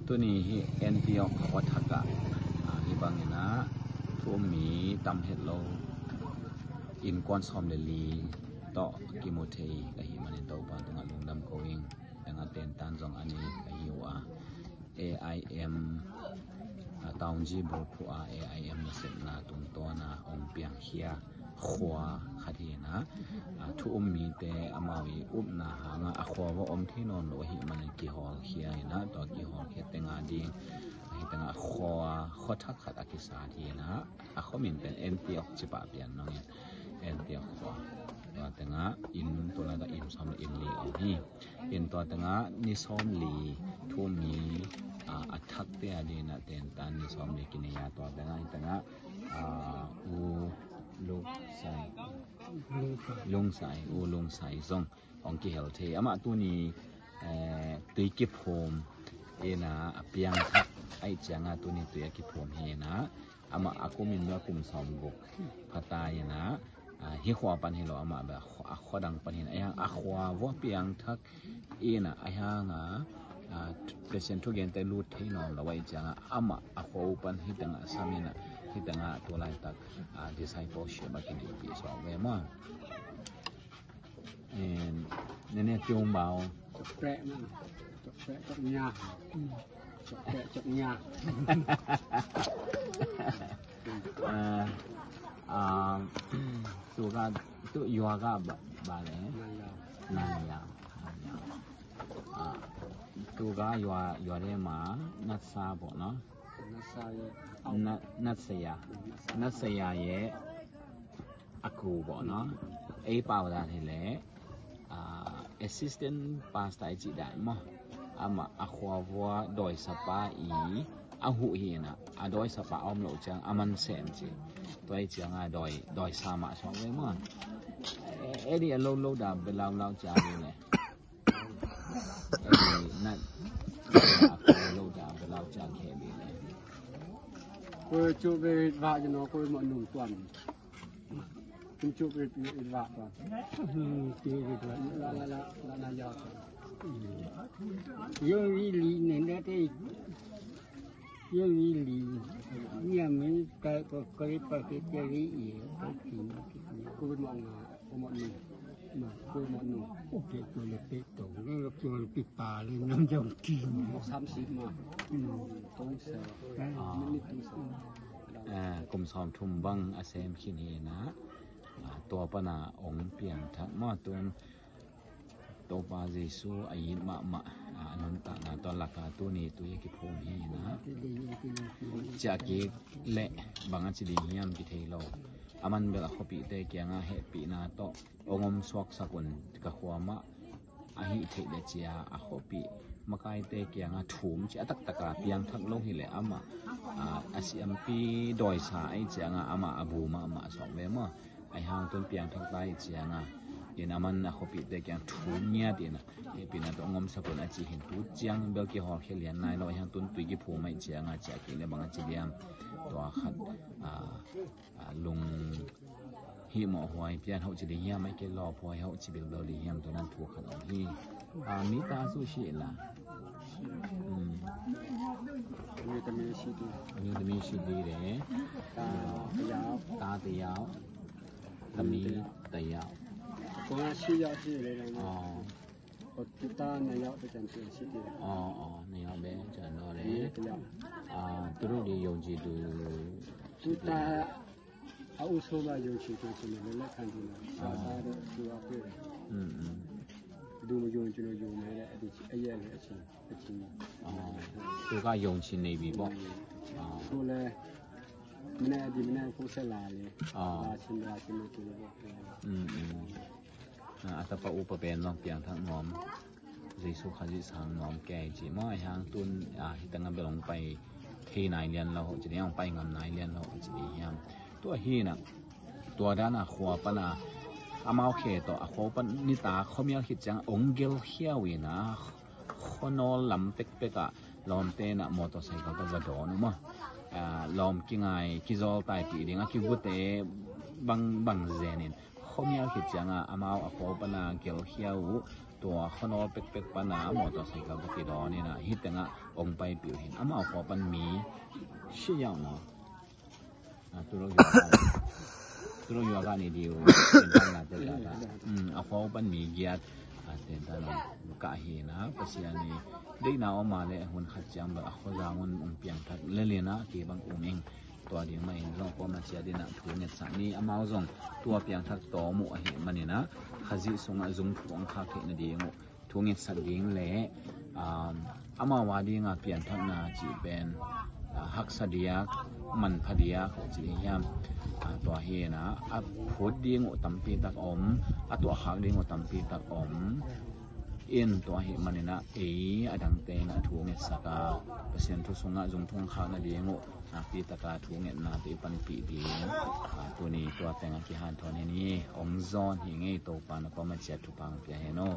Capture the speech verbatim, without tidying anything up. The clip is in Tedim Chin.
Tuni hi Antioch khua thak ah, ah, hi bangin ah thu um mi tam het lo, innkuan sawm le li tawh kimu thei ka hih manin Topa tungah lungdam ko ing. Tengah tentan zong a nei ka hi uh a, A I M, ah, Taungji bulphuh a A I M nasepna tungtawn a hong piangkhia khua khat hi in ah, ah, thu um mite amau i upna hangah a khua va om thei nawn lo ahih manin kihawlkhia in ah, tua kihawlkhia teng a ding, ahi teng ah khua, khua thak khat a kisat hi in ah, a khua min pen Antioch ci pah pian nong in, Antioch khua. Tua teng ah inn, tua lai tah inn sawm le inn li om hi. In tua teng ah ni sawm li thu um mi, ah, a thakte a ding in ah tentan ni sawm li kinei a, tua teng ah, hi teng ah, ah, U Lungsai, Lungsai, U Lungsai zong hong kihel thei. Amah tuni, eh, tui kiphum in ah a piangthak ahih ciang ah tuni tui a kiphum hi in ah, amah a kum in bel kum sawm guk pha ta in ah, ah, hih khua pan hi lo, amah bel a khua, a khua dang pan hi in ah, ahi hang a khua va piangthak in ah, ahi hang a, ah, Pasian thugente lut thei nawn lo ahih ciang ah, amah a khua uh pan hih teng ah sam in ah, hih teng ah tua laitak, ah, discipleship a kineihpih suak ve maw. Em, nene tiung bao. Cok prek ma. Cok prek, cok nya. Cok prek, cok nya. Ah, ah, tu ka, tu yua ka ba, ba le. Naya. Naya. Naya. Ah, tu ka yua, yua le ma, natsa bo no. Natsa ye. Na, natsa ya. Natsa. Natsa ya ye. A ku bo no. Ei pau dan hi le, ah, assistant pastor i cih dan maw. Amah a khua vua dawisapa i a huh hi in ah, a dawisapa a om loh ciang a man sem ci. Tua ahih ciang a dawi, dawisa mah suak ve maw. Eh, eh, di a lo lo da belau lau ciang hi le. Eh, di nat, a lo da belau ciang hi le. Ko cu ve va ji no ko mo nung tuan. Kin cuk rit, rit, rit vak tuan. Hmm, rit, rit vak. La, la, la, la, la, ya. Yung ri li ne, ne te. Yung ri li. Nya mi kai ko kari pa ke te ri i. Ko kin. Ko mo nga, ko mo ni. Ma, ko mo ni. Oke, ko le pe to. Ne ko pi pa le nam jong kin. Mo sam si ma. Hmm. Tong se. Ah. Ni tu se. Ah, kum sawm thum bang a sem khin hi in ah, ah, tua pan a hong piangthak maw, tun Topa Jesu a it mahmah, ah, a nuntakna tua lak a tuni tui a kiphum hi in ah, ciah kik leh bang a ci ding hiam kithei lo. A man bel a khuapihte kiangah hehpihna tawh hong om suaksak un, ka khua mah a hih theih le cia a khuapih makaite kiangah thum ci a taktak a piangthak lo hi leh amah, ah, a siampi dawisa ahih ciangah amah a bu mahmah suak ve maw. Ahi hang tun piangthak ta ahih ciangah in a man a khuapihte kiang thum ngiat in ah hehpihna tawh hong omsak un a cih hi in, tu ciang bel kihawlkhia lian nai lo, ahi hang tun tui kiphum ahih ciangah ciah kik leh bang a ci diam, tua khat, ah, ah, lung hih mawh huai pian hoh ci ding hiam, ahih kei lawp huai hoh ci bilbel ding hiam, tu nan thu khat om hi. Ah, mi ta su shi la. Hmm. New Tami City. New Tami City le. Ta Tayau. Ta Tayau. Tami Tayau. Ko nga shi yau shi le le. Oh. Ko tu ta na yau pe chan chin shi ti. Oh, oh, na yau be chan no le. Ni Tayau. Ah, tu ru di yong ji du. Tu ta a u so ba yong shi tu shi ne le le kan di na. Sa ta de tu a pe. Mm, mm. Du mo yong ji no yong me le a di a ye le a chin. A chin. Oh. Tu ka yong chin nei bi bo. Oh. Tu le. Mene a di mene ko se la le. Oh. La chin la chin ne tu le bo. Mm, mm. Ah, a tapa upa pen zong piangthak nuam, Jesu Khazih sang nuam kei ci maw. Ahi hang tun, ah, hih teng a bel hong pai thei nai lian lo hoh ci ding, hong pai ngam nai lian lo hoh ci ding hiam. Tua hi in ah, tua dan a khua pan a, amau khe tawh a khua pan nita khuamial khit ciang hong gelkhia uh in ah, khuanawl lam pekpek ah lawmte in ah motorcycle tawh va dawn uh maw. Ah, lawm kingai, kizawl taipih ding a kivute bang, bang zen in, khuamial khit ciangah amau a khua pan a gelkhia uh, tua khuanawl pekpek pana a mawtaw saikal tawh kidawn inah hih tengah ong paipih uh hi. Amau khua pan mi siang maw? Ah, tu lo yuak a, tu lo yuak a ni diu. Tentan na te ta ta. Hmm, a khua pan mi giat. Ah, tentan na ka hi na. Pasian ni deihna om a le hun khat ciang bel a khua zang un ong piangthak lel inah kibang um ing. Tua ding mah in zong kuamah ciat inah thu ngetsak ni, amau zong tua piangthak tawm uh ahih maninah Khazih sungah zung thu ong khak theih nading uh thu ngetsak ding le, um, amau a dinga pianthakna cih pen, ah, haksa diak, manpha diak cih hiam? Ah, tua hi inah a phut ding uh tampi tak om, a tuahkhak ding uh tampi tak om. In tua ahih maninah ei a dangte inah thu ngetsak a, Pasian thu sungah zung thu ong khak nading uh nakpi taka thu ngetnate i panpih ding. Ah, tuni tua tengah kihanthawn hi ni. Ong zawn hi ngei, Topa na kuamah ciat thupha ong pia hen aw.